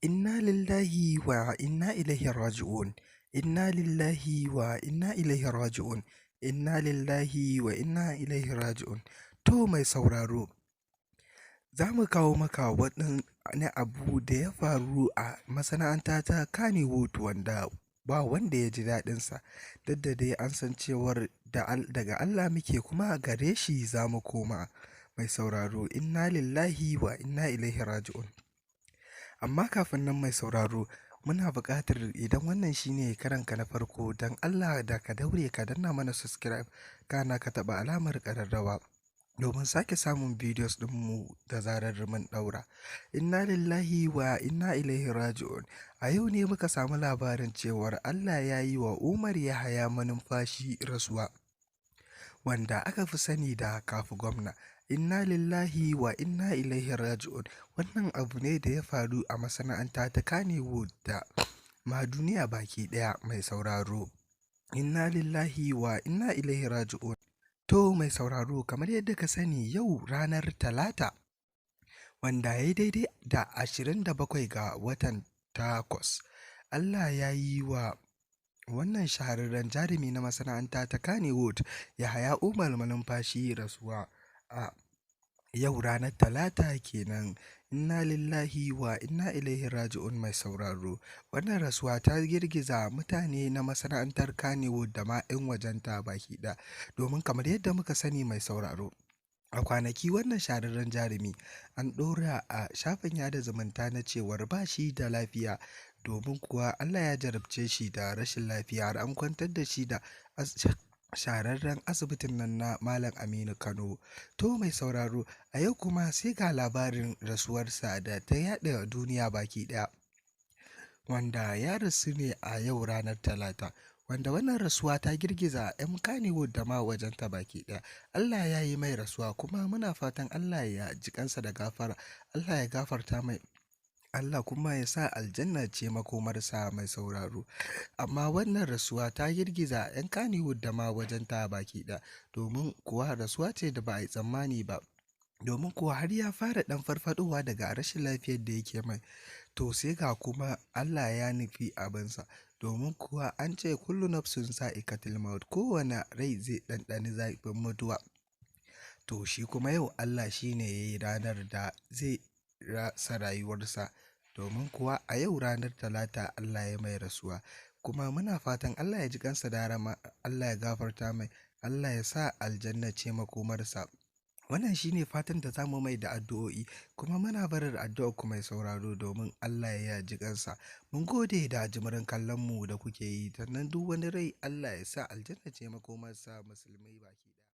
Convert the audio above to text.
Inna lillahi wa inna ilaihi raji'un. Inna lillahi wa inna ilaihi raji'un. Inna lillahi wa inna ilaihi raji'un. To mai sauraro, za mu kawo maka wani abu da ya faru a masana'anta ta Kannywood wanda ba wanda ya ji daɗinsa. Duk da dai an san cewar daga Allah muke kuma gare shi za mu koma. Mai sauraro, inna lillahi wa inna ilaihi raji'un. Amma kafin nan, mai sauraro, muna buƙatar idan wannan shine karonka na farko, don Allah da ka daure ka danna mana subscribe, kana ka taɓa alamar ƙararrawa domin sake samun videos ɗinmu da zarar mun ɗaura. Inna lillahi wa inna ilaihi raji'un. A yau ne muka samu labarin cewar Allah ya yi wa Umar Yahaya Malumfashi rasuwa, wanda aka fi sani da Kafu Gwamna. Inna lillahi wa inna ilaihi raji'un. Wannan abu ne da ya faru a masana'anta ta Kannywood da ma duniya baki ɗaya, mai sauraro. Inna lillahi wa inna ilaihi raji'un. To mai sauraro, kamar yadda ka sani, yau ranar Talata, wanda ya yi daidai da 27 ga watan 8, Allah ya yi wa wannan shahararren jarumi na masana'anta ta Kannywood, Yahaya Umar Malumfashi, rasuwa a yau ranar Talata kenan. Inna lillahi wa inna ilaihi raji'un, mai sauraro. Wannan rasuwa ta girgiza mutane na masana'antar Kannywood da ma 'yan wajenta baki ɗaya. Domin kamar yadda muka sani, mai sauraro, a kwanaki wannan shahararren jarumi an ɗora a shafin yada zumunta na cewar ba shi da lafiya, domin kuwa Allah ya jarabce shi da rashin lafiya har an kwantar da shi da shahararren asibitin nan na Malam Aminu Kano. To mai sauraro, a yau kuma sai ga labarin rasuwarsa da ta yaɗa duniya baki ɗaya, wanda ya rasu ne a yau ranar Talata. Wanda wannan rasuwa ta girgiza 'yan Kannywood da ma wajenta baki ɗaya. Allah ya yi mai rasuwa, kuma muna fatan Allah ya ji kansa da gafara, Allah ya gafarta mai. Allah kuma ya sa aljanna ce makomarsa, mai sauraro. Amma wannan rasuwa ta girgiza 'yan Kannywood da ma wajenta baki ɗaya, domin kuwa rasuwa ce da ba a yi tsammani ba. Domin kuwa har ya fara ɗan farfaɗowa daga rashin lafiyar da yake mai. To sai ga kuma Allah ya nufi abinsa. Domin kuwa an ce kullu nafsin za'iqatul maut, kowane rai zai ɗanɗani zafin mutuwa. To shi kuma yau Allah shi ne ya yi ranar da zai rasa rayuwarsa. Domin kuwa a yau ranar Talata Allah ya mai rasuwa. Kuma muna fatan Allah ya ji kansa da rahama, Allah ya gafarta mai, Allah ya sa aljanna ce makomarsa. Wannan shi ne fatan da za mu mai da addu'o'i, kuma muna barar addu'ar ku, mai sauraro, domin Allah ya ji kansa. Mun gode da jimirin kallon mu da kuke yi, sannan duk wani rai Allah ya sa aljanna ce makomarsa, musulmai baki ɗaya.